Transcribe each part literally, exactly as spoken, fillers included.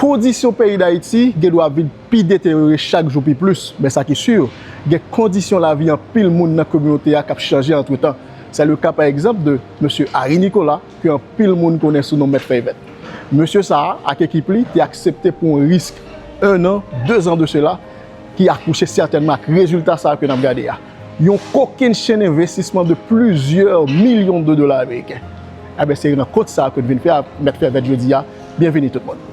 Kondisyon peyi Dayiti gen dwa vin pi deteryore chak jou pi plis, men sa ki si, gen kondisyon lavi anpil moun nan kominote a k ap chanje antretan. Se le ka, pa egzanp, de mesye Harry Nicolas, ke anpil moun konnen sou non Mèt Fèy Vèt. Mesye sa a ak ekip li te aksepte pran yon risk un an, deux ans de cela, ki akouche sètènman ak rezilta sa a ke n ap gade a. Yon kokennchenn envestisman de plizyè milyon de dola ameriken. Enben, se rankont sa a ke n vin fè ak Mèt Fèy Vèt jodi a. Byenvini tout moun.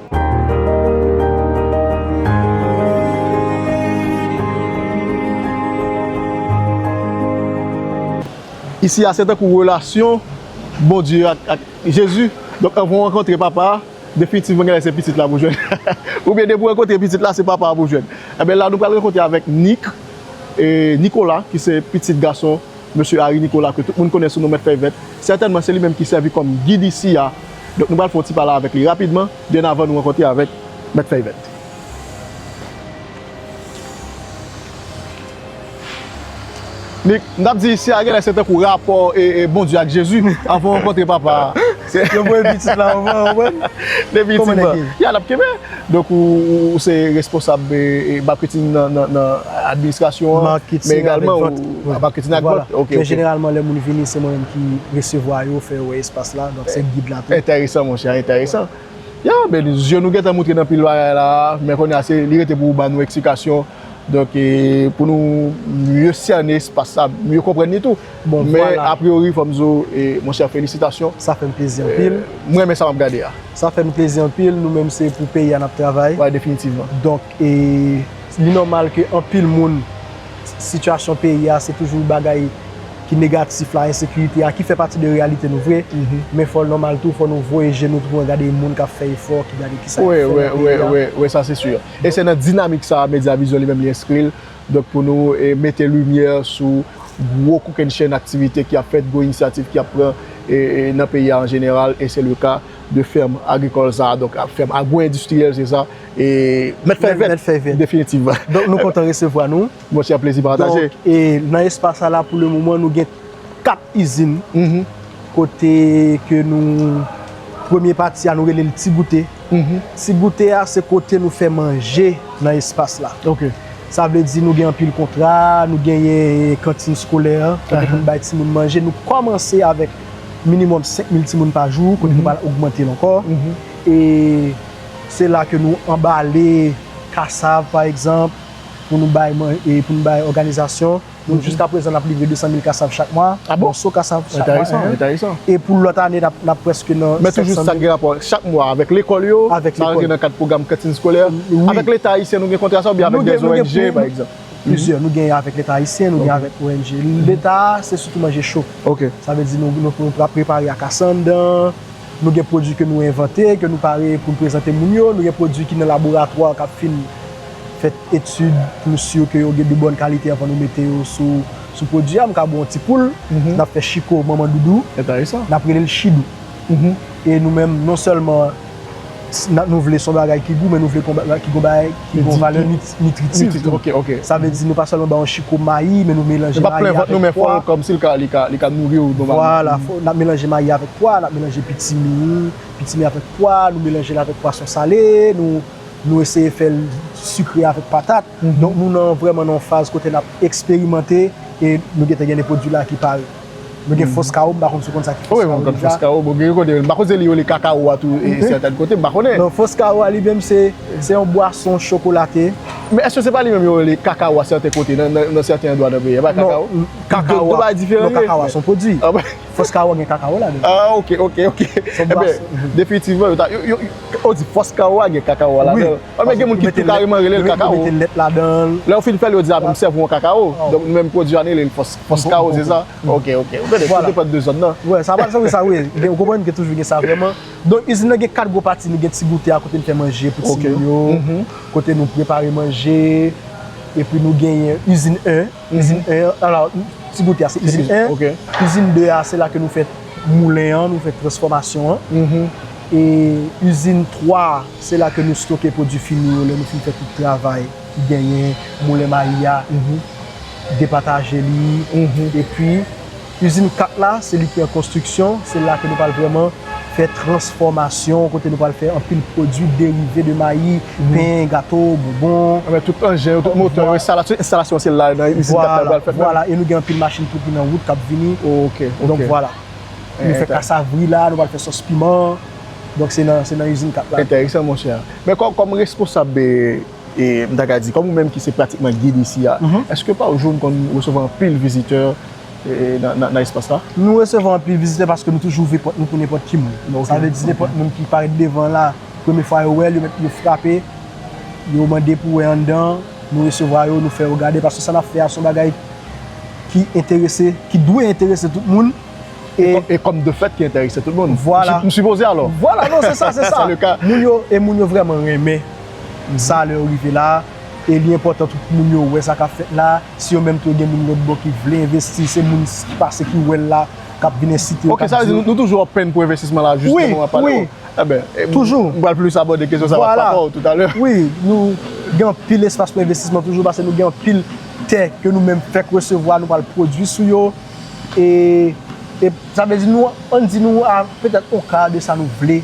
Isi a, se tankou relasyon Bondye ak, ak Jezi. Donk, anvan w rankontre papa a, definitivman, genlè se pitit la pou jwenn. Oubyen depi w rankontre pitit la, se papa a pou jwenn. Enben, la, nou pral rankontre avèk Nick, e, Nicolas, ki se pitit gason mesye Harry Nicolas, ke tout moun konnen sou non Mèt Fèy Vèt. Sètènman, se li menm ki sèvi kòm gid isi a. Donk, nou pral fè yon ti pale avèk li rapidman, byen avan nou rankontre avèk Mèt Fèy Vèt. Nick, m t ap di, isi a genlè se tankou rapò, e, e, Bondye ak Jezi, anvan w rankontre papa a. Se yo voye pitit la anvan, ou konprann? Definitivman. Ya, n ap kenbe. Donk, ou, ou, ou se responsab, e, e, maketing nan, nan, nan administrasyon an, men egalman ou maketing ak vant. Ok, ok. Men jeneralman, lè moun vini, se mwen menm ki resevwa yo, fè yo wè espas la. Donk, se gid la tou. Enteresan, monchè, enteresan. Ya, men zye nou gentan moutre nan pil bagay la, men kounye a se li rete pou ou ba nou eksplikasyon. Donk, e, pou nou mye sène espas sa, mye konprann li tou. Bon, men, a priori, fò m di w, e, monchè, felisitasyon. Sa fè m plezi anpil. E, mwen renmen sa m ap gade a. Sa fè m plezi anpil. Nou menm, se pou peyi a n ap travay. Wi, definitivman. Donk, e, li nòmal ke anpil moun, sitiyasyon peyi a, se toujou bagay ki negatif la, ensekirite a, ki fè pati de reyalite nou vre. Men fò l nòmal tou, fò nou voye je nou tou pou n gade moun k ap fè efò, ki gade ki sa y ap fè nan peyi a. Wi, wi, wi, sa se si. E se nan dinamik sa a, Medya Vizyon li menm li enskri l. Donk, pou nou, e, mete limyè sou gwo kokennchenn aktivite ki ap fèt, gwo inisyativ ki ap pran, e, e, nan peyi a an jeneral, e se le ka de fèm agrikòl sa a, donk, fèm agwo-endistriyèl, se sa, e, Mèt Fèy Vèt, definitivman. Donk, nou kontan resevwa nou. Monchè, plezi pataje. Donk, e, nan espas sa la, pou le moman, nou gen kat izin. Kote ke nou, premye pati a, nou rele l Ti Goute. Ti Goute a, se kote nou fè manje nan espas la. Ok. Sa vle di nou gen anpil kontra, nou genyen kantin skolè, kote pou n bay timoun manje. Nou kòmanse avèk minimòm senk mil timoun pa jou, kote nou pral ogmante l ankò. E se la ke nou anbale kasav, pa egzanp, pou nou bay man-, e pou nou bay òganizasyon. Nou, jiskaprezan, n ap livre de san mil kasav chak mwa. Ah bon? Mòso kasav chak mwa. Enteresan, enteresan. E pou lòt ane, n ap, n ap prèske nan sèt san mil. Men toujou sa gen rapò chak mwa avèk lekòl yo, sa rantre nan kad pwogram kantin eskolè. Avèk Leta ayisyen, nou gen kontra sa oubyen avèk de ONG, pa egzanp? Plizyè. Nou gen avèk Leta ayisyen, nou gen avèk ONG. Leta a, se sitou manje cho. Ok. Sa vle di nou, nou, nou pral prepare ak asandan, nou gen pwodui ke nou envante, ke nou pare pou n prezante moun yo, nou gen pwodui ki nan laboratwa k ap fin fè etid pou nou si ke yo gen de bòn kalite anvan nou mete yo sou, sou pwodui a. M ka ba w yon ti poul, n ap fè chiko manman doudou, n ap rele l chidou. E nou menm, non sèlman s-, n a, nou vle se yon bagay ki gou, men nou vle gon bagay ki gon bagay ki gon valè nit-, nitritif tou. Ok, ok. Sa vle di nou pa sèlman ba yon chiko mayi, men nou melanje mayi avèk pwa. Nou pa plen vant nou, men fò l kòmsi l ka, li ka, li ka nouri w nòmalman. Vwala, fò, n ap melanje mayi avèk pwa, n ap melanje pitimi, pitimi avèk pwa, nou melanje l avèk pwason sale, nou, nou eseye fè l sikre avèk patat. Donk nou nan, vrèman nan yon faz kote n ap eksperimante e nou gentan gen de pwodui la ki pare. Nou gen fòs kawo, m pa konn si w konn sa ki fòs kawo deja. Wi, mwen konn fòs kawo. Bon, gen kote, m pa konn si yo rele kakawo a tou, e, sètèn kote, m pa konnen. Non, fòs kawo a li menm se, se yon bwason chokolate. Men èske se pa li menm yo rele kakawo a sèten kote, nan, nan, nan sèten andwa nan peyi a, pa kakawo? Non, kakawo a, non, kakawo a se yon pwodui. Fòs kawo a gen kakawo ladan. Ah, ok, ok, ok. Enben, definitivman, yo ta, yo, yo, yo, ou di fòs kawo a gen kakawo a ladan. Wi. Paske gen moun ki tou kareman rele l kakawo. Yo mete lèt ladan l. Lè yo fin fè l, yo di, "Ah, m sèvi w yon kakawo." Donk, nou menm pwodui a, nou rele l fòs, fòs kawo, se sa? Ok, ok. Ou konnen, tout depann de zòn nan. Wi, sa pa, sa, wi, sa, wi. Ou konprann ke toujou gen sa vrèman. Donk, izin nan gen kat gwo pati. Nou gen Ti Goute a, kote n fè manje pou timoun yo, kote nou prepare manje. Epi nou genyen izin en. Izin en an, alò, Ti Goute a, se izin en. Izin de a, se la ke nou fè moulen an, nou fè transfòmasyon an. E izin twa a, se la ke nou stoke pwodui fini yo, lè nou fin fè tout travay ki genyen, moulen mayi a, depataje li. Epi, izin kat la, se li ki an konstriksyon, se la ke nou pral vrèman fè transfòmasyon, kote nou pral fè anpil pwodui derive de mayi, pen, gato, bonbon. Anben, tout anjen yo, tout motè yo, enstalasyon, enstalasyon se la nan izin k ap pral fèt menm. Vwala, e nou gen anpil machin pou ki nan wout k ap vini. Ok, ok. Donk vwala. Nou fè kasavri la, nou pral fè sòs piman. Donk se nan, se nan izin k ap la. Enteresan, monchè. Men kòm, kòm responsab, e, e, m ta ka di, kòm ou menm ki se pratikman gid isi a, èske pa w jou m konn resevwa anpil vizitè, e, nan, nan, nan espas la? Nou resevwa anpil vizitè paske nou toujou ouvri pòt nou pou nenpòt ki moun. Sa vle di nenpòt moun ki parèt devan la, premye fwa yo wè l, yo mèt yo frape, yo mande pou wè anndan, nou resevwa yo, nou fè yo gade, paske sa n ap fè a se yon bagay ki enterese, ki dwe enterese tout moun. E, e kòm de fèt ki enterese tout moun. Vwala. M si-, m sipoze alò. Vwala, non, se sa, se sa. Moun yo, e moun yo vrèman renmen sa lè yo rive la. E li enpòtan tout moun yo wè sa k ap fèt la. Si yo menm tou gen moun lòt bò ki vle envesti, se moun ki pase ki wè l la, k ap vin ensite yo. Ok, sa vle di nou, nou toujou open pou envestisman la jis nan moman pale w. Enben, e, toujou. M pral plis abòde kesyon sa m ap pale w toutalè. Wi, nou gen anpil espas pou envestisman toujou paske nou gen anpil tè ke nou menm fèk resevwa, nou pral pwodui sou yo. E, e sa vle di nou, ann di nou a petèt on ka de sa nou vle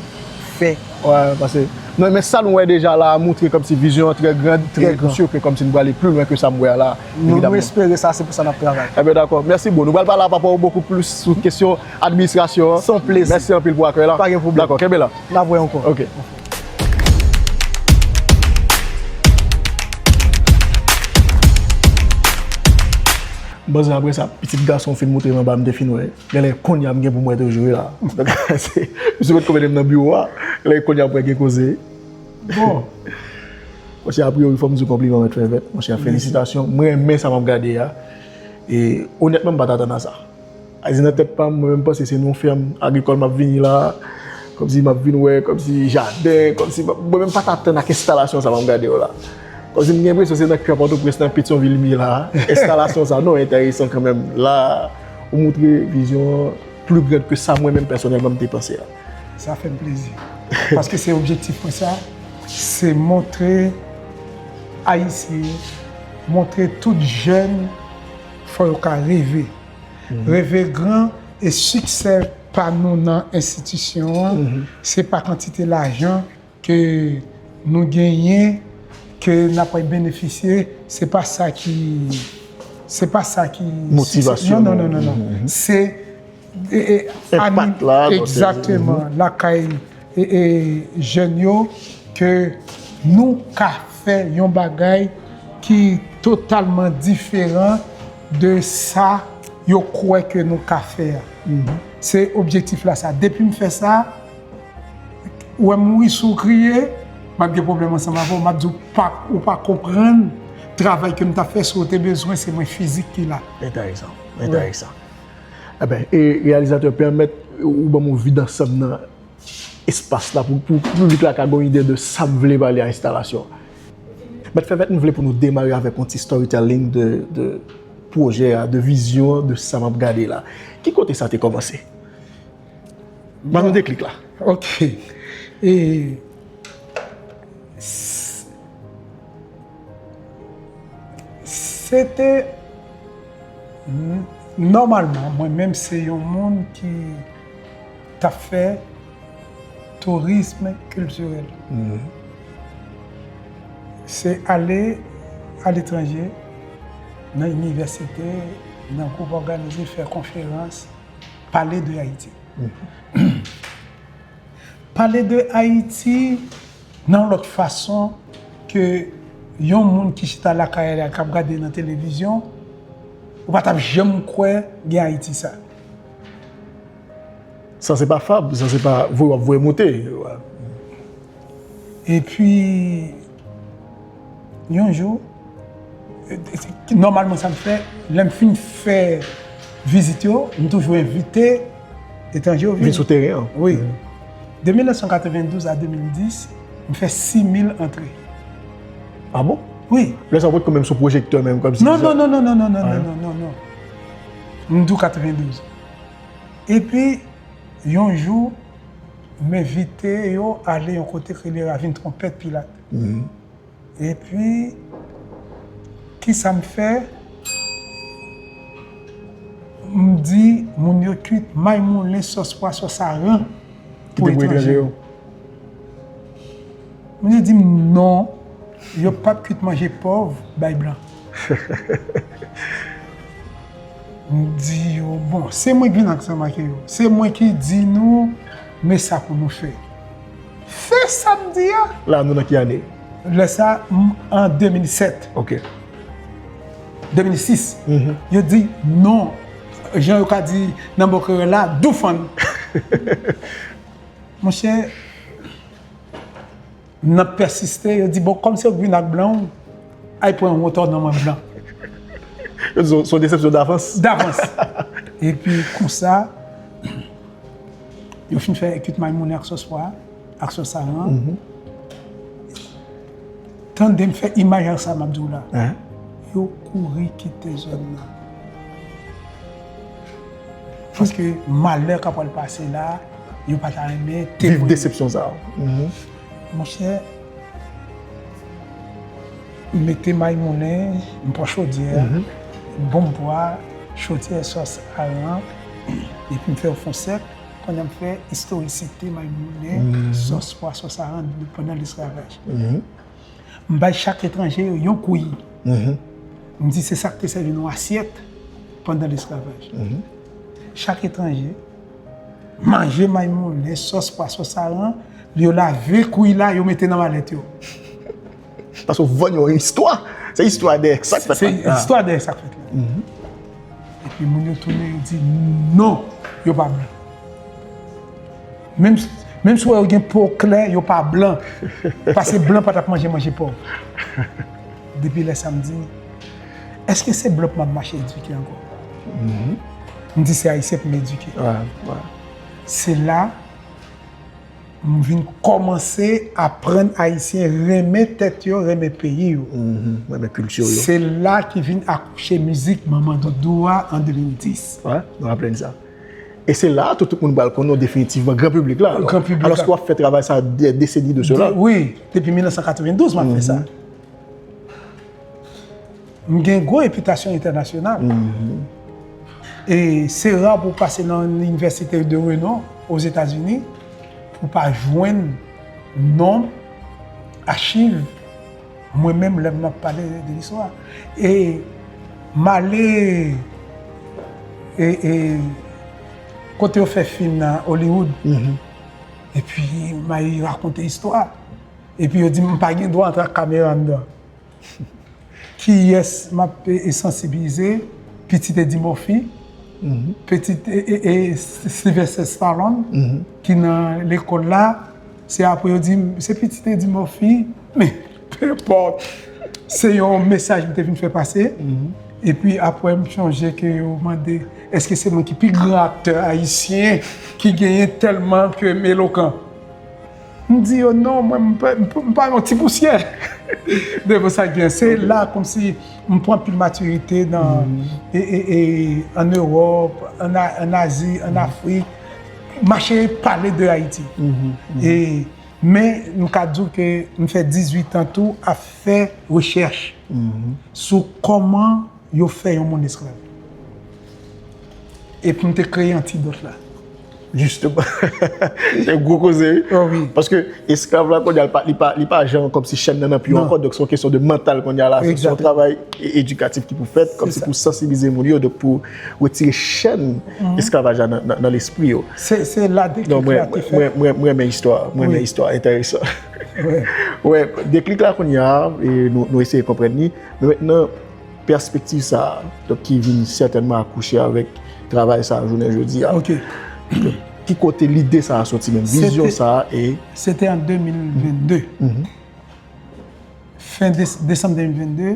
fè. Wi, paske, non, men sa nou wè deja la a montre kòmsi vizyon an trè grand, e m si ke kòmsi nou prale pli lwen ke sa m wè a la, evidaman. Nou, nou espere sa, se pou sa n ap travay. Enben, dakò. Mèsi, bro. Nou pral pale a papa w bokou plis sou kesyon administrasyon an. Se yon plezi. Mèsi anpil pou akèy la. Pa gen pwoblèm. Dakò, kenbe la. N ap wè ankò. Ok. M panse apre sa, pitit gason w fin montre m anba, m te fin wè. Genlè kounye a m gen pou m wè toujou wi la. Donk, se, misye potko mennen m nan biwo a. Genlè kounye a m wè gen koze. Bon. Monchè, apriori, fò m di w konpliman, Mèt Fèvèt. Monchè, felisitasyon. Mwen renmen sa m ap gade a. E, onètman, m pa t atann a sa. Sa vle di nan tèt pa m, mwen menm panse se nan yon fèm agrikòl m ap vini la, kòmsi m ap vin wè, kòmsi jaden, kòmsi m ap, mwen menm pa t atann ak enstalasyon sa m ap gade yo la. Kòmsi m gen enpresyon se nan kè Pòtoprens, nan Petyonvil m ye la, enstalasyon sa, non, enteresan kanmenm. La, ou montre vizyon an pli grand ke sa mwen menm pèsonèlman m te panse a. Sa fè m plezi. Paske se objektif mwen sa, se montre Ayisyen, montre tout jèn, fò yo ka reve. Reve gran e siksè pa nou nan enstitisyon an, se pa kantite lajan ke nou genyen, ke n ap benefisye, se pa sa ki, se pa sa ki motivasyon. Non, non, non, non, non. Se e, e, enpak la, egzakteman, lakay e, e, jèn yo, ke nou ka fè yon bagay ki totalman diferan de sa yo kwè ke nou ka fè a. Se objektif la sa. Depi m fè sa, ou wè m ri si w kriye, m ap gen pwoblèm ansanm avè w, m ap di w pa, ou pa konprann travay ke m t ap fè, si w te bezwen, se mwen fizik ki la. Enteresan, enteresan. Enben, e reyalizatè, pèmèt ou ban m yon vid ansanm nan espas la pou, pou piblik la ka gen yon ide de sa m vle pale a enstalasyon. Mèt Fèvèt, m vle pou nou demare avèk yon ti storytelling de, de pwojè a, de vizyon an, de sa m ap gade la. Ki kote sa te kòmanse? Ban nou deklik la. Ok. E, s-, se te, n-, nòmalman, mwen menm se yon moun ki t ap fè tourism kiltirèl. Se ale aletranje, nan inivèsite, nan gwoup òganize, fè konferans, pale de Ayiti. Pale de Ayiti nan lòt fason ke yon moun ki chita lakay li a k ap gade nan televizyon, ou pa t ap janm kwè gen Ayiti sa. Sa se pa fab, sa se pa voye w ap voye moute. Epi, yon jou, nòmalman sa m fè, lè m fin fè vizit yo, m toujou envite etranje yo vini. Vin sou teren an. Wi. De mil nèf san katrevendouz a de mil dis, m fè sis mil antre. Ah bon? Wi. Lè sa w potko menm sou pwojektè menm, kòmsi. Non, non, non, non, non. M di w katrevendouz. Epi, yon jou, m envite yo ale yon kote k rele Ravin Twonpèt Pilat. Epi, kisa m fè? M di moun yo kwit may moulen, sòs pwa, sòs aran. Pou etranje yo. Moun yo di m non, yo p ap kwit manje pòv bay blan. M di yo, bon, se mwen ki vin ak sa make yo. Se mwen ki di nou, men sa pou nou fè. Fè sa m di a. La, nou nan ki ane? Lè sa, m, an de mil sèt. Ok. De mil sis. Yo di non. Jan yo ka di nan bò kreyòl la, doufann. Monchè, n ap pèsiste, yo di, bon, kòm se ou k vin ak blan w, al pran yon wotò nan men blan. Yo di, se yon desepsyon davans. Davans. Epi konsa, yo fin fè kwit may moulen ak sòs pwa, ak sòs aran. Tande m fè imaj ak sa m ap di w la. Yo kouri kite zòn nan. Paske malè k ap pral pase la, yo pa ta renmen temwen. Viv desepsyon sa a. Monchè, m mete may moulen, m pran chodyè a, bonm pwa, chodyè, sòs aran, epi m fè yo fon sèk. Pandan m fè istorisite may moulen, sòs pwa, sòs aran pandan lesklavaj. M bay chak etranje yo yon kouy. M di se sa k te sèvi nou asyèt pandan lesklavaj. Chak etranje manje may moulen, sòs pwa, sòs aran, yo lave kouy la, yo mete nan malèt yo. Paske w vann yon istwa. Se istwa dèyè sa k fèt la. Se istwa dèyè sa k fèt la. Epi moun yo tounen, yo di non, yo pa blan. Menm, menm si w wè yo gen po klè, yo pa blan. Paske blan pa t ap manje manje pòv. Depi lè sa m di, èske se blan pou m ap mache edike ankò? M di se ayisyen pou m edike. Se la m vin kòmanse aprann Ayisyen renmen tèt yo, renmen peyi yo. Renmen kilti yo. Se la ki vin akouche mizik Manman Doudou a an de mil dis. Wi, nou raple n sa. E se la a tou, tout moun pral konnen w definitivman, gran piblik la. Gran piblik la. Alòske w ap fè travay sa dè deseni de sela. Wi, depi mil nèf san katrevendouz m ap fè sa. M gen gwo repitasyon entènasyonal. E se ra pou w pase nan yon inivèsite de renon Ozetazini pou w pa jwenn non, achiv mwen menm lè m ap pale de listwa. E m ale e, e, kote yo fè fim nan Hollywood. Epi m al rakonte istwa. Epi yo di m pa gen dwa antre ak kamera anndan. Kiyès m ap, e, e, sansibilize? Pitit Eddie Murphy, pitit, e, e, e, Sylvester Stallone, ki nan lekòl la. Se apre yo di m, se pitit Eddie Murphy, men, pe enpòt. Se yon mesaj m te vin fè pase. Epi apre, m chonje ke yo mande, èske se mwen ki pi gran aktè ayisyen ki genyen tèlman ke m elokan? M di yo, non, mwen, m pa, m pa, m pa yon ti pousyè devan sa k gen. Se la, kòmsi, m pran anpil matirite nan, e, e, e, ann Ewòp, ann A-, ann Azi, ann Afrik. Mache pale de Ayiti. E, men, m ka di w ke m fè dizuit an tou ap fè rechèch sou kòman yo fè yon moun esklav. Epi m te kreye antidòt la. Jisteman. Se gwo koze, wi. Oh, wi. Paske esklav la, kounye a, li pa, li pa, li pa jan kòmsi chèn nan nan pye w ankò, donk se yon kesyon de mantal kounye a la. Se yon travay e-, edikatif ki pou fèt, kòmsi pou sansibilize moun yo, donk pou retire chèn esklavaj la nan, nan, nan lespri yo. Se, se la deklik la te fèt. Mwen, mwen, mwen renmen istwa, mwen renmen istwa, enteresan. Wi, deklik la kounye a, e nou, nou eseye konprann li. Men mentnan, pèspektiv sa a, donk, ki vin sètènman akouche avèk travay sa a jounen jodi a. Ok. Ki kote lide sa a soti menm, vizyon sa a e... Se te an de mil vennde. Fen des-, desanm de mil vennde,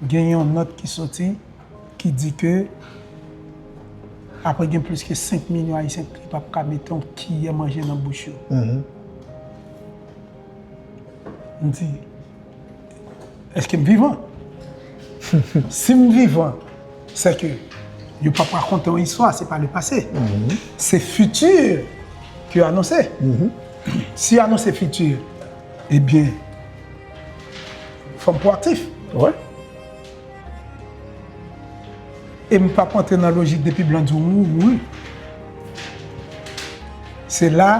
gen yon nòt ki soti ki di ke apre gen plis ke senk milyon Ayisyen ki p ap ka mete yon kiyè manje nan bouch yo. M di, èske m vivan? Si m vivan, se ke yo p ap rakonte yon istwa, se pa lepase. Se fiti ke yo anonse. Si yo anonse fiti, ebyen, fò m pwoaktif. Wi. E m p ap antre nan lojik depi blan di w mouri, mouri. Se la,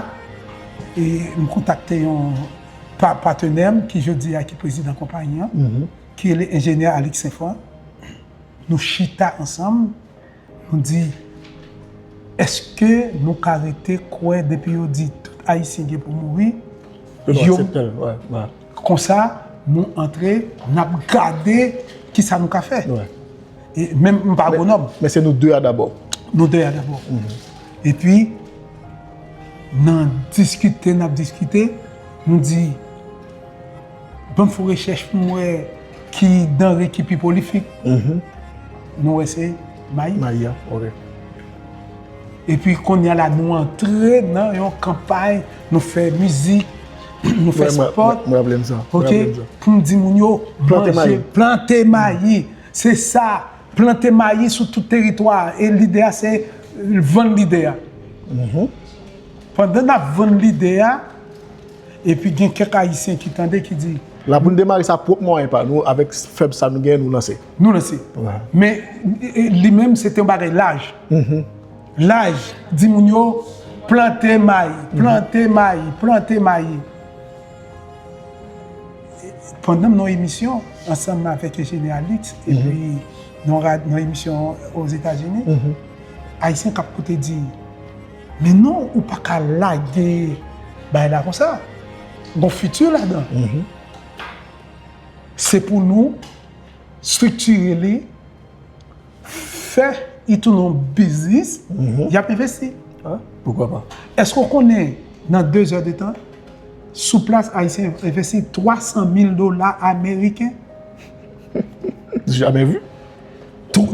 E m kontakte yon pa, patnè m ki jodi a ki prezidan konpayi an, ki rele enjenyè Alix Saint-Franc. Nou chita ansanm, nou di, èske nou ka rete kwè depi yo di tout Ayisyen gen pou mouri, yo aksepte l, wè, wè. Konsa, nou antre, n ap gade kisa nou ka fè. Wè. E menm m pa agwonòm. Men se nou de a dabò. Nou de a dabò. Epi, nan diskite, n ap diskite, nou di, ban m fè yon rechèch pou m wè ki danre ki pi pwolifik. Nou wè se mayi. Mayi a, ok. Epi kounye a la, nou antre nan yon kanpay, nou fè mizik, nou fè spòt, ok, pou m di moun yo, manje, plante mayi. Se sa, plante mayi sou tout teritwa a. E lide a, se vann lide a. Pandan n ap vann lide a, epi gen kèk Ayisyen ki tande, ki di, la pou n demare sa pwòp mwayen pa nou, avèk fèb sa nou genyen, nou lanse. Nou lanse. Men, e, e, li menm, se te yon bagay laj. Laj, di moun yo, plante mayi, plante mayi, plante mayi. Pandan m nan yon emisyon ansanm avèk enjenyè Alix, epi nan rad-, nan emisyon Ozetazini, Ayisyen k ap koute di, men non, ou pa ka lage bagay la konsa. Gon fiti ladan. Se pou nou estriktire li, fè li tounen yon biznis, y ap envesti. Poukwa pa? Èske w konnen, nan de zè de tan, sou plas, Ayisyen envesti twa san mil dola ameriken? Jamais vu.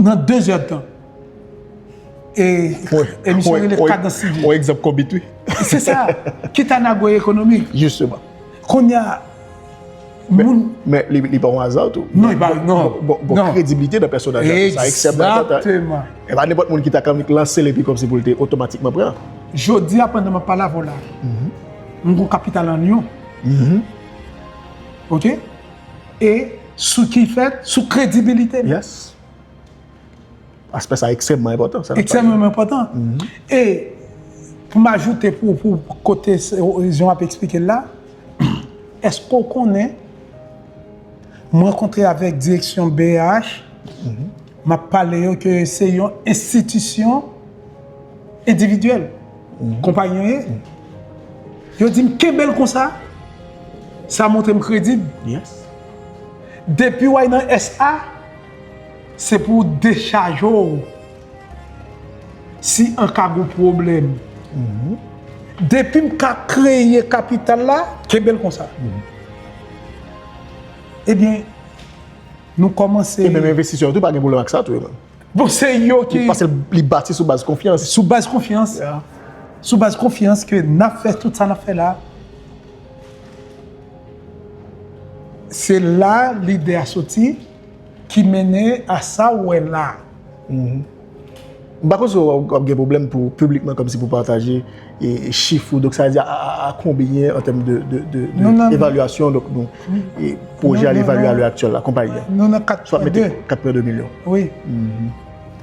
Nan de zè de tan. E emisyon rele Kadans T V. Yon egzanp konbit, wi. Se sa. Kit anago ekonomik. Jisteman. Kounye a, moun. Men li, li pa yon aza tou. Non, li pa, non. Bon, bon, kredibilite nan pèsonaj la, sa ekstrèmman enpòtan. Egzakteman. E pa nenpòt moun ki ta ka lanse l epi kòmsi pou l te otomatikman pran. Jodi a, pandan m ap pale avè w la, m gon kapital an Lyon. Ok? E sou ki fèt? Sou kredibilite m. Yes. Aspè sa ekstrèmman enpòtan. Ekstrèmman enpòtan. E pou m ajoute pou, pou kote jan w ap eksplike l la, èske w konnen, m rankontre avèk direksyon B A H, m ap pale yo ke se yon enstitisyon endividyèl, konpayi an ye. Yo di m kenbe l konsa, sa montre m kredib. Depi w al nan S A, se pou w dechaje w si an ka gon pwoblèm. Depi m ka kreye kapital la, kenbe l konsa. Ebyen, nou kòmanse. E menm envestisè yo tou pa gen pwoblèm ak sa tou, yo menm. Bon, se yo ki. Paske li bati sou baz konfyans. Sou baz konfyans. Sou baz konfyans ke n ap fè tout sa n ap fè la. Se la lide a soti ki mennen a sa w wè la. M pa konnen si w ap gen pwoblèm pou piblikman kòmsi pou pataje e, e chif ou, donk sa vle di a, a, a konbyen an tèm de, de, de, de evalyasyon, donk nou, e pwojè a l evalye a lè aktyèl la, konpayi a. Nou nan kat pwen de. Kat pwen de milyon. Wi.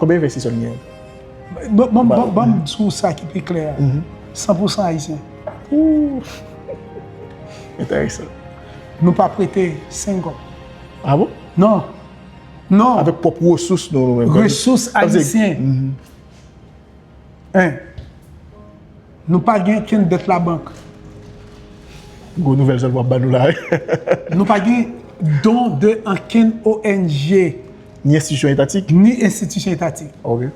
Konbyen envestisè n genyen? Ban, ban, ban, ban m di w sa ki pi klè a. San pou san ayisyen. Enteresan. Nou pa prete senk gob. Ah bon? Non. Non. Avèk pwòp resous nou, nou menm. Resous ayisyen. En. Nou pa gen okenn dèt labank. Gwo nouvèl sa w ap ban nou la, wi. Nou pa gen don de okenn O N G. Ni enstitisyon etatik? Ni enstitisyon etatik. Ok.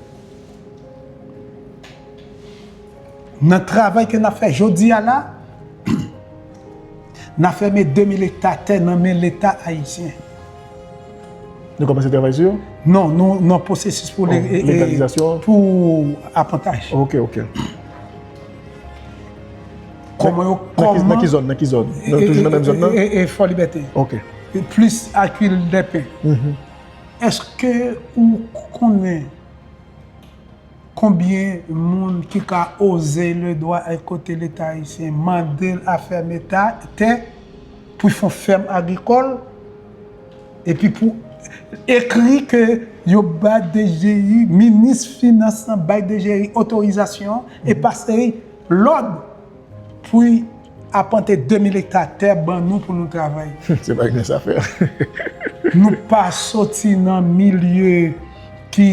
Nan travay ke n ap fè jodi a la, n ap fèmen de mil ekta tè nan men Leta ayisyen. Nou kòmanse travay sou yo? Non, nou nan pwosesis pou le-, e, e, legalizasyon? Pou apantaj. Ok, ok. Kòman yo, nan ki, nan ki zòn, nan ki zòn? Nou toujou nan menm zòn nan? E, e, e, Fò Libète. Ok. E plis Aquile des Pins. Èske ou konnen konbyen moun ki ka oze le dwa e kote Leta ayisyen mande l afèmen ta-, tè pou fè yon fèm agrikòl, epi pou ekri ke yo ba D G I, minis finans lan bay D G I otorizasyon e pase lòd pou y apante de mil ekta tè ban nou pou nou travay. Se pa gen sa fè. Nou pa soti nan milye ki,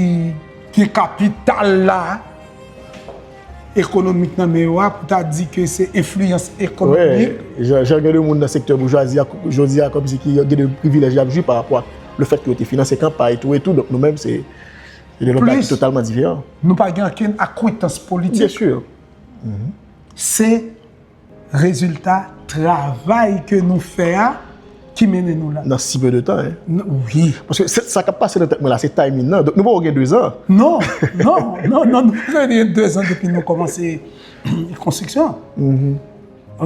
ki kapital la, ekonomik nan men yo a, pou ta di ke se enfliyans ekonomik. Jan gen de moun nan sektè boujwazi a, jodi a, kòmsi ki gen de privilèj y ap jwi pa rapò ak le fèt ke yo te finanse kanpay, tou e tou. Donk nou menm, se se de lòt bagay ki totalman diferan. Nou pa gen okenn akwentans politik. Byen si. Se rezilta travay ke nou fè a ki mennen nou la. Nan si pe de tan, hein? Wi. Paske sa k ap pase nan tèt mwen la, se timing nan. Donk nou poko gen de zan. Non, non, non, non, nou poko gen de zan depi nou kòmanse konstriksyon.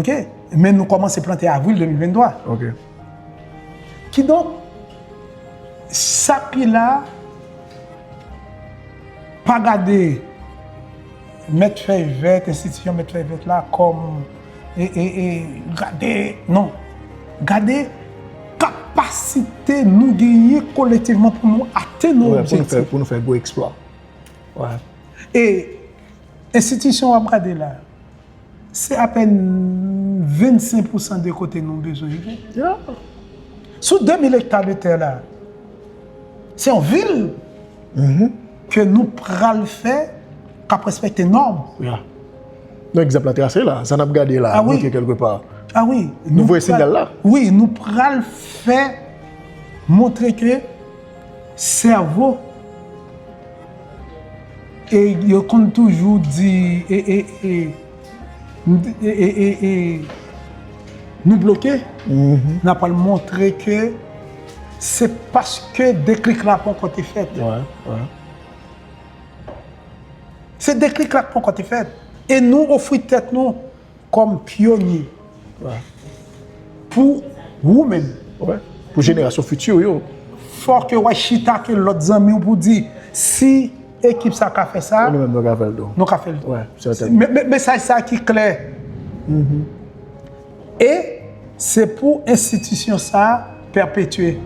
OK? Men nou kòmanse plante avril de mil venntwa. OK. Kidonk, sa ki la, pa gade Mèt Fèy Vèt, enstitisyon Mèt Fèy Vèt la kòm e, e, e, gade, non. Gade kapasite nou genyen kolektivman pou nou atenn yon objektif. Pou nou fè gwo eksplwa. E enstitisyon w ap gade la, se apèn vennsenk pousan de kote nou bezwen rive. Sou de mil ekta de tè la, se yon vil ke nou pral fè k ap respekte nòm. Non, egzanp la trase la, sa n ap gade la, montre kèlkepa. Ah wi. Nou voye sinyal la. Wi, nou pral fè montre ke sèvo e yo konn toujou di e, e, e, e, e, e, nou bloke, n ap al montre ke se paske deklik la poko te fèt. Se deklik la poko te fèt. E nou ofri tèt nou kòm pyonye pou ou menm. Pou jenerasyon fiti yo. Fò ke w chita ke lòt zanmi w pou di, si ekip sa ka fè sa, nou menm nou ka fè l tou. Nou ka fè l tou. Men, men, mesaj sa ki klè. E se pou enstitisyon sa pèpetye.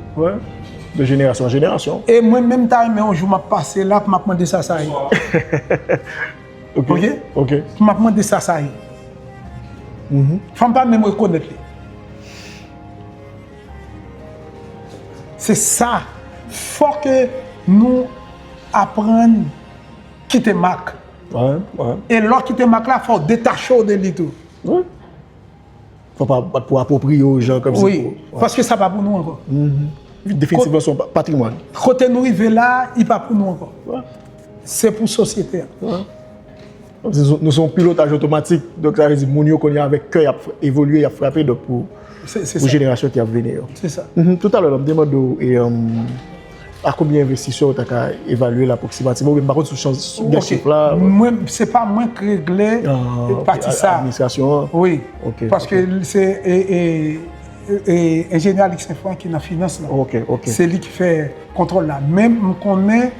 De jenerasyon an jenerasyon. E mwen menm ta renmen yon jou m ap pase la pou m ap mande sa sa ye. Ok. M ap mande sa sa ye. Fanm pa menm rekonèt li. Se sa. Fò ke nou aprann kite mak. E lè w kite mak la, fò w detache w de li tou. Fò pa pou apwopriye w jan kòmsi. Wi, paske sa pa pou nou ankò. Definitivman, se yon patrimwàn. Kote nou rive la, li pa pou nou ankò. Se pou sosyete a. Nou se yon pilotaj otomatik, donk sa vle di moun yo kounye a avèk kè y ap evolye, y ap frape, donk pou jenerasyon ki ap vini yo. Se sa. Toutalè la, m te mande w, a konbyen envestisè w ta ka evalye l apwoksimativman, oubyen m pa konn si w gen chif la. Mwen, se pa mwen k regle pati sa. Administrasyon an. Wi. Paske se enjenyè Alix Saint-Franc ki nan finans lan. Se li ki fè kontwòl la. Men m konnen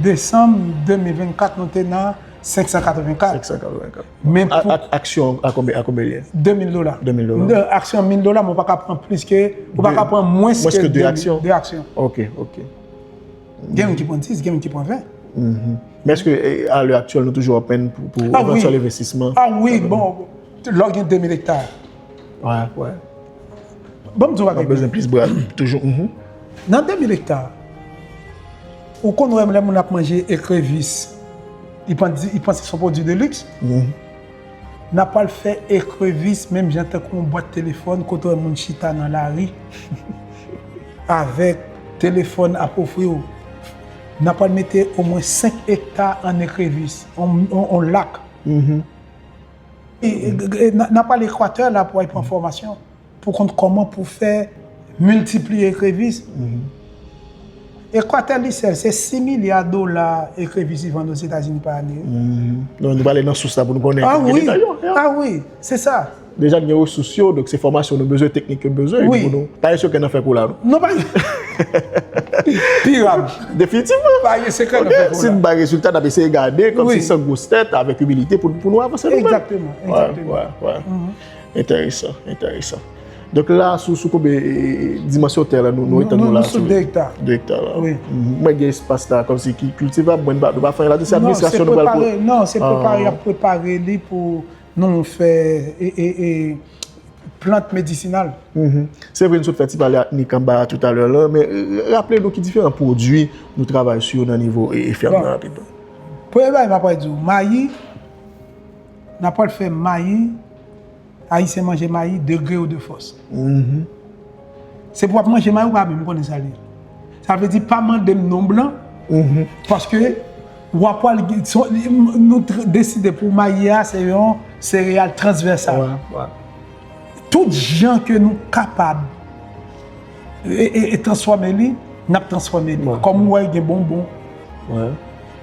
desanm de mil vennkat nou te nan senk san katrevenkat. Senk san katrevenkat. Men pou aksyon a konbyen, a konbyen l ye? De mil dola. De mil dola. Aksyon mil dola, men ou pa ka pran plis ke, ou pa ka pran mwens ke de aksyon. De aksyon. Ok, ok. Gen moun ki pran dis, gen moun ki pran ven. Men èske a lè aktyèl nou toujou open pou evantyèl envestisman? Ah wi, bon, lè w gen de mil ekta. Wè, wè. Ban m di w bagay. Bezwen plis bra toujou. Nan de mil ekta, ou konn wè lè moun ap manje ekrevis, li panse se yon pwodui de liks. N ap al fè ekrevis menm jan tankou yon bwat telefòn kote w wè moun chita nan lari avèk telefòn ap ofri w. N ap al mete omwen senk ekta an ekrevis, yon lak. N ap al Ekwatè la pou al pran fòmasyon pou konn kòman pou fè miltipliye ekrevis. Ekwatè li sèl, se sis milya dola ekrevis li vann Ozetazini pa ane. Non, nou pale nan sous la pou nou konnen. Ah wi, ah wi, se sa. Deja n gen resous yo, donk se fòmasyon nou bezwen, teknik yo bezwen. Wi. Pou nou pa gen sekrè nan fè kou la, non. Non, pa gen. Pirab. Definitivman. Pa gen sekrè nan fè kou la. Si n bay rezilta, n ap eseye gade, kòmsi san gwostèt, avèk imilite, pou, pou nou avanse nou menm. Egzakteman, egzakteman. Wè, wè, wè. Enteresan, enteresan. Donk la, sou, sou konbyen dimansyon tè la nou, nou etann nou la? Nou sou de ekta. De ekta la. Wi. Mwen gen espas la kòmsi ki kiltivab, mwen nou pa fè la, se administrasyon nou pral pou. Non, se prepare, y ap prepare li pou nou fè e, e, e, plant medisinal. Se vre, nou sot fè ti pale ak Nick anba a toutalè la, men raple nou ki diferan pwodui nou travay sou yo nan nivo e, e fèm nan rapidman. Premye bagay m ap pral di w, mayi, n ap pral fè mayi, Ayisyen manje mayi de gre ou de fòs. Se pou w ap manje mayi, ou pa menm konnen sa l ye. Sa vle di, pa mande m non blan, paske w ap pral, nou deside pou mayi a, se yon sereyal transvèsal. Tout jan ke nou kapab e, e, e transfòme li, n ap transfòme li. Kòm ou wè, gen bonbon,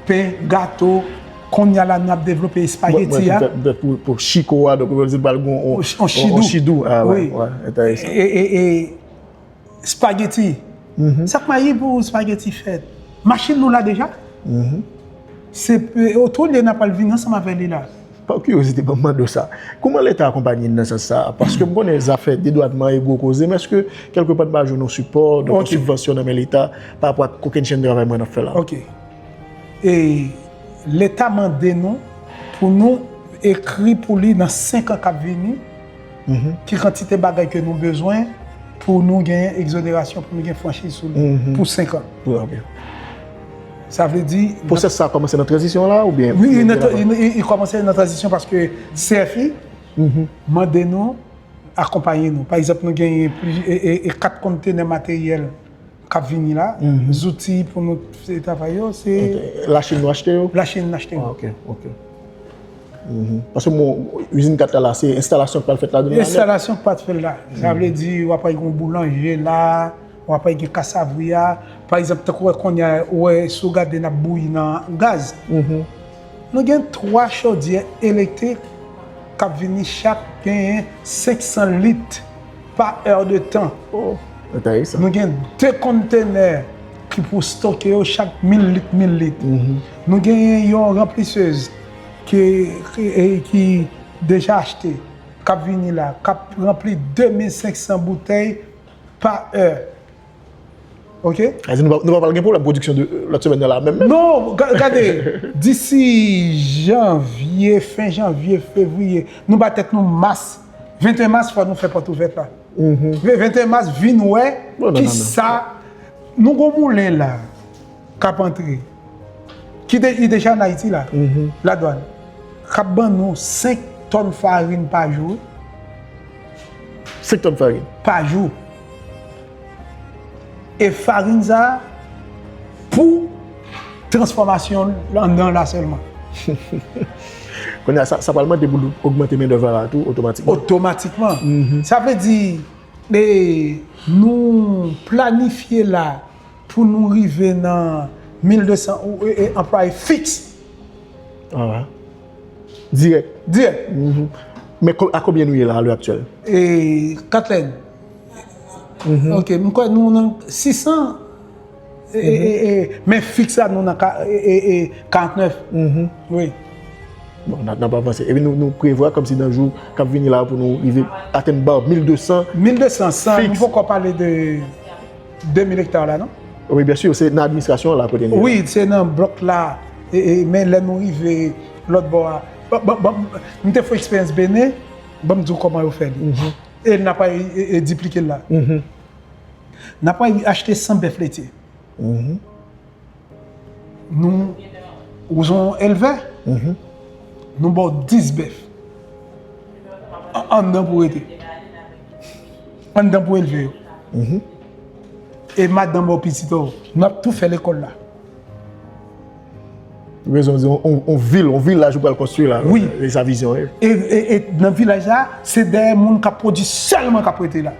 pen, gato, kounye a la, n ap devlope espageti a. Pou, pou chiko a, donk, ou di pral gen yon chidou. Ah, wi, enteresan. E, e, e, Spageti. Sa k mayi pou spageti fèt. Machin nou la deja. Se, otoulye n ap al vini ansanm avè li la. Pa kiryozite, ban m mande w sa. Kòman Leta akonpaye n nan sans sa a? Paske m konnen zafè dedwatman e gwo koze, men èske kèlkepa n pa jwenn yon sipò, donk yon sibvansyon nan men Leta pa rapò ak kokennchenn travay mwen ap fè la? Ok. E Leta mande nou pou nou ekri pou li nan senk an k ap vini, ki kantite bagay ke nou bezwen pou nou gen egzonerasyon, pou nou gen franchiz sou li pou senk an. Sa vle di... Pwosès sa a kòmanse nan tranzisyon la oubyen? Wi, li kòmanse nan tranzisyon paske C F I mande nou akonpaye nou. Pa egzanp, nou genyen kat kontenè materyèl k ap vini la, zouti pou nou travay yo, se... Lachin nou achte yo? Lachin n achte yo. Ah, ok, ok. Paske bon, izin kat la, la, se enstalasyon k pral fèt la demen. Enstalasyon k pral fèt la. Sa vle di, w ap gen yon boulanje la, w ap gen kasavri a. Pa egzanp, tankou wè kounye a, ou wè, si w gade n ap bouyi nan gaz. Nou gen twa chodyè elektrik k ap vini, chak genyen senk san lit pa è de tan. Oh, enteresan. Nou gen de kontenè ki pou stoke yo chak mil lit, mil lit. Nou genyen yon ranplisez ki, ki, ki deja achte, k ap vini la, k ap ranpli de mil senk san boutèy pa è. Ok? Sa vle di nou pa, nou pa pral gen pwoblèm pwodiksyon de, lòt semèn nan la menm? Non, gade, disi janvye, fen janvye, fevriye, nou ba tèt nou mas, venteyen mas, fò nou fè pòt ouvèt la. Venteyen mas, vin wè kisa nou gon moulen la k ap antre, ki de, li deja ann Ayiti la, ladwàn, k ap ban nou senk tòn farin pa jou. Senk tòn farin? Pa jou. E farin sa a pou transfòmasyon anndan la sèlman. Kounye a, sa, sa pral mande pou nou ogmante mendèv la tou otomatikman. Otomatikman. Sa vle di, e, nou planifye la pou nou rive nan mil de san anplwaye fiks. Dirèk. Dirèk. Men a konbyen nou ye la, a lè aktyèl? E, Katlèn. Ok, m kwè nou nan sis san. E, e, e, men fiks la, nou nan ka, e, e, e, karantnèf. Wi. Bon, n ap, n ap avanse. Epi nou, nou prevwa kòmsi nan jou k ap vini la pou nou rive atenn ba mil de san. Mil de san, san, nou poko pale de de mil ekta la, non? Wi, byen si, se nan administrasyon an la kote n ye la. Wi, se nan blòk la, e, e, men lè nou rive lòt bò a, bon, bon, bon, m te fè eksperyans Benen, ban m di w kòman yo fè li. E n ap e, e, e diplike l la. N ap achte san bèf letye. Nou, ou se yon elvè, nou ba w dis bèf. An-, anndan pou rete. Anndan pou elve yo. E madanm ba w pitit ou. N ap tou fè lekòl la. Rezon, yon, yon, yon vil, yon vilaj ou pral konstwi la. Wi. E sa vizyon, wi. E, e, e nan vilaj la, se dèyè moun k ap pwodui sèlman k ap rete la.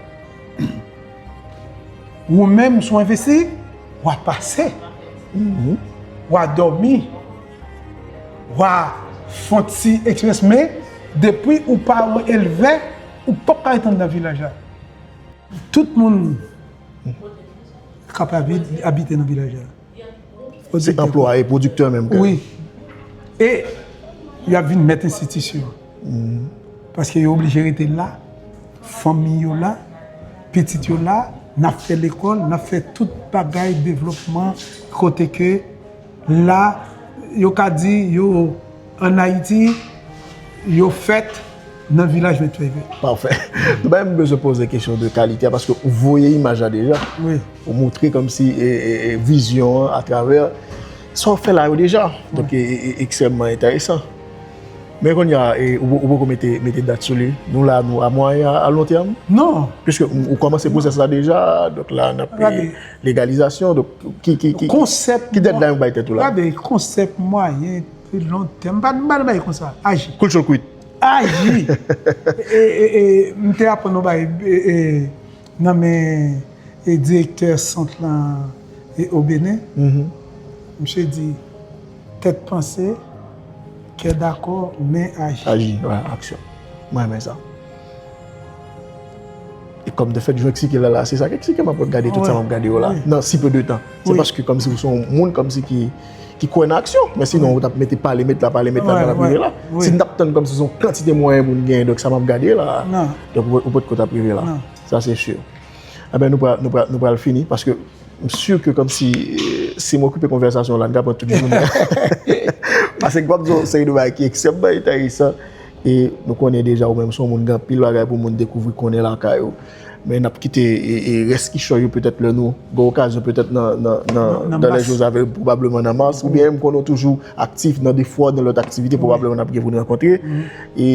Ou menm, si w envesti, w a pase. W a dòmi. W a fè yon ti eksperyans, men depi ou pa yon elvè, ou p ap ka ret anndan vilaj la. Tout moun k ap abi-, abite nan vilaj la. Se anplwaye, pwodiktè menm ke. Wi. E y ap vin mèt enstitisyon. Paske yo oblije rete la, fanmi yo la, pitit yo la, n ap fè lekòl, n ap fè tout bagay devlopman kote ke la, yo ka di yo ann Ayiti, Yo fèt nan vilaj Mèt Fèy Vè. Pafè. Nou pa menm bezwen poze kesyon de kalite a, paske ou voye imaj la deja. Wi. Ou montre kòmsi e, e, e, vizyon an atravè sa w fè la yo deja. Donk, e, e, e, ekstrèmman enteresan. Men kounye a, e, ou, ou poko mete, mete dat sou li. Nou la, nou a mwayen, a, a lon tèm? Non. Piske ou, ou kòmanse pwosès la deja, donk la, n ap, e, legalizasyon, donk ki, ki, ki, ki, ki deadline ou bay tèt ou la? Gade, konsèp mwayen, lon tèm, m pa, m pa nan bagay konsa. Aji. Koul cho l kwit. Aji. E, e, e, m te aprann yon bagay, e, e, nan men, e, direktè sant lan, e, o Benin. Misye di, tèt panse, kè dakò, men aji. Aji, wè, aksyon. Mwen renmen sa. E kòm de fèt, jan eksplike la, la, se sa k eksplike m ap gade tout sa m ap gade yo la, nan si peu de tan. Se paske kòmsi ou se yon moun kòmsi ki, ki kwè nan aksyon. Men sinon, ou t ap mete pale, met la, pale, met la, nan l ap rive la. Si n t ap tann kòmsi se yon kantite mwayen pou n genyen, donk sa m ap gade la, donk ou, ou potko t ap rive la. Sa se si. Enben, nou pral, nou pral, nou pral fini, paske m si ke kòmsi, e, si m okipe konvèsasyon la, n ka pran tout jounen. Paske m ap di w yon seri de bagay ki ekstrèmman enteresan, e nou konnen deja ou menm se yon moun gen anpil bagay pou moun dekouvri, konnen lakay ou. Men n ap kite, e, e, rès kichòy yo petèt lè nou gen okazyon petèt nan, nan, nan, dans les jours à venir, pwobableman nan mas, oubyen m konnen w toujou aktif nan de fwa, nan lòt aktivite, pwobableman n ap gen pou n rankontre. E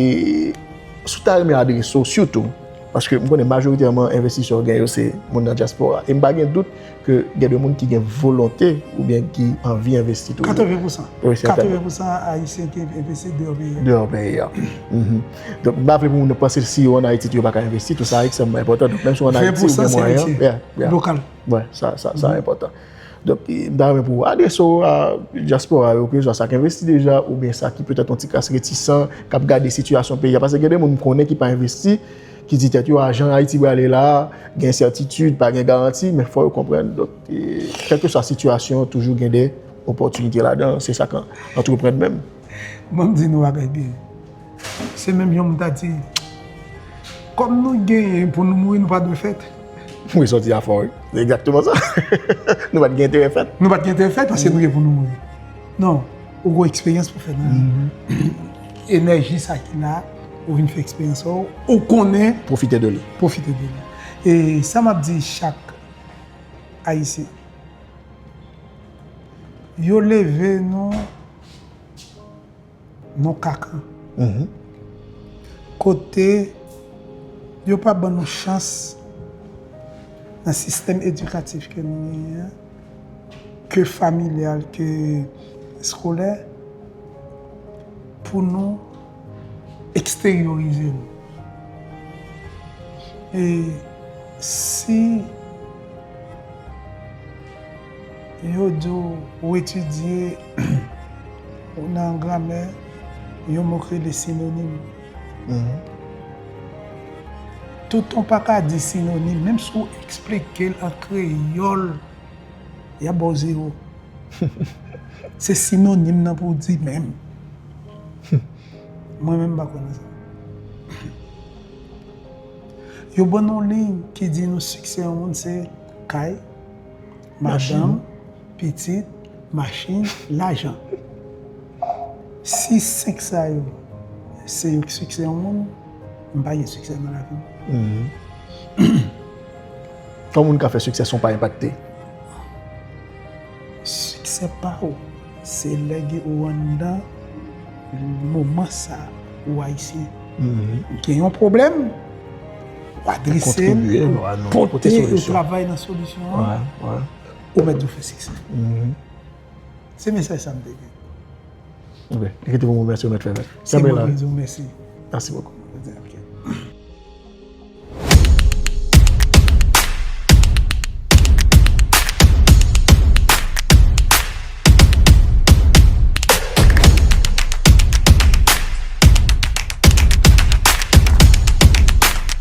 si w ta renmen adrese w, sitou, paske m konnen majoritèman envestisè w gen yo se moun nan dyaspora. E m pa gen dout ke gen de moun ki gen volonte oubyen ki anvi envesti tou. Katreven pousan. Wi, sètènman. Katreven pousan Ayisyen ki envesti deyò peyi a. Deyò peyi a. Donk, m pa vle pou moun panse si yo ann Ayiti tou, yo pa ka envesti tou, sa ekstrèmman enpòtan. Donk, menm si w ann Ayiti, ou gen mwayen an, yeah, yeah. Lokal. Wi, sa, sa, sa enpòtan. Donk, e, m ta renmen pou w adrese w a dyaspora yo, ke swa sa k envesti deja, oubyen sa ki petèt yon ti kras retisan, k ap gade sitiyasyon peyi a. Paske gen de moun m konnen ki pa envesti, ki di tèt yo, a, jan Ayiti prale la, gen ensètitid, pa gen garanti, men fò yo konprann. Donk, e, kèlkeswa sitiyasyon, toujou gen de opòtinite ladan, se sa k antreprann menm. Ban m di nou bagay byen. Se menm jan m ta di, kòm nou genyen pou nou mouri, nou pa dwe fèt. Wi, sa w di a fò, wi. Se egzakteman sa. Nou pa t gen enterè fèt. Nou pa t gen enterè fèt paske nou gen pou nou mouri. Non, ou gon eksperyans pou fè nan vi. Enèji sa ki la, ou vin fè eksperyans ou, ou konnen. Pwofite de li. Pwofite de li. E sa m ap di chak Ayisyen, yo leve nou nan kakan. Kote yo pa ban nou chans nan sistèm edikatif ke nou genyen an, ke familyal, ke eskolè, pou nou eksteryorize nou. E si yo di w ou etidye nan gramè, yon mo k rele sinonim. Toutan w pa ka di sinonim, menm si w eksplike l an kreyòl, y ap ba w zewo. Se sinonim nan pou w di menm. Mwen menm, m pa kwè nan sa. Yo ban nou liy ki di nou siksè yon moun se kay, madanm, pitit, machin, lajan. Si senk sa yo, se yo k siksè yon moun, m pa gen siksè nan lavi m. Yon moun ka fè siksè san w pa enpakte. Siksè pa w, se lè gen ou anndan moman sa ou ayisyen. Gen yon pwoblèm, ou adrese l, ou pote, ou travay nan solisyon an, ou mèt di w fè siksè. Se mesaj sa m te gen. Ok. Li rete pou mwen, mèsi, ou mèt fè mèt. Se mwen ki di w mèsi. Merci beaucoup.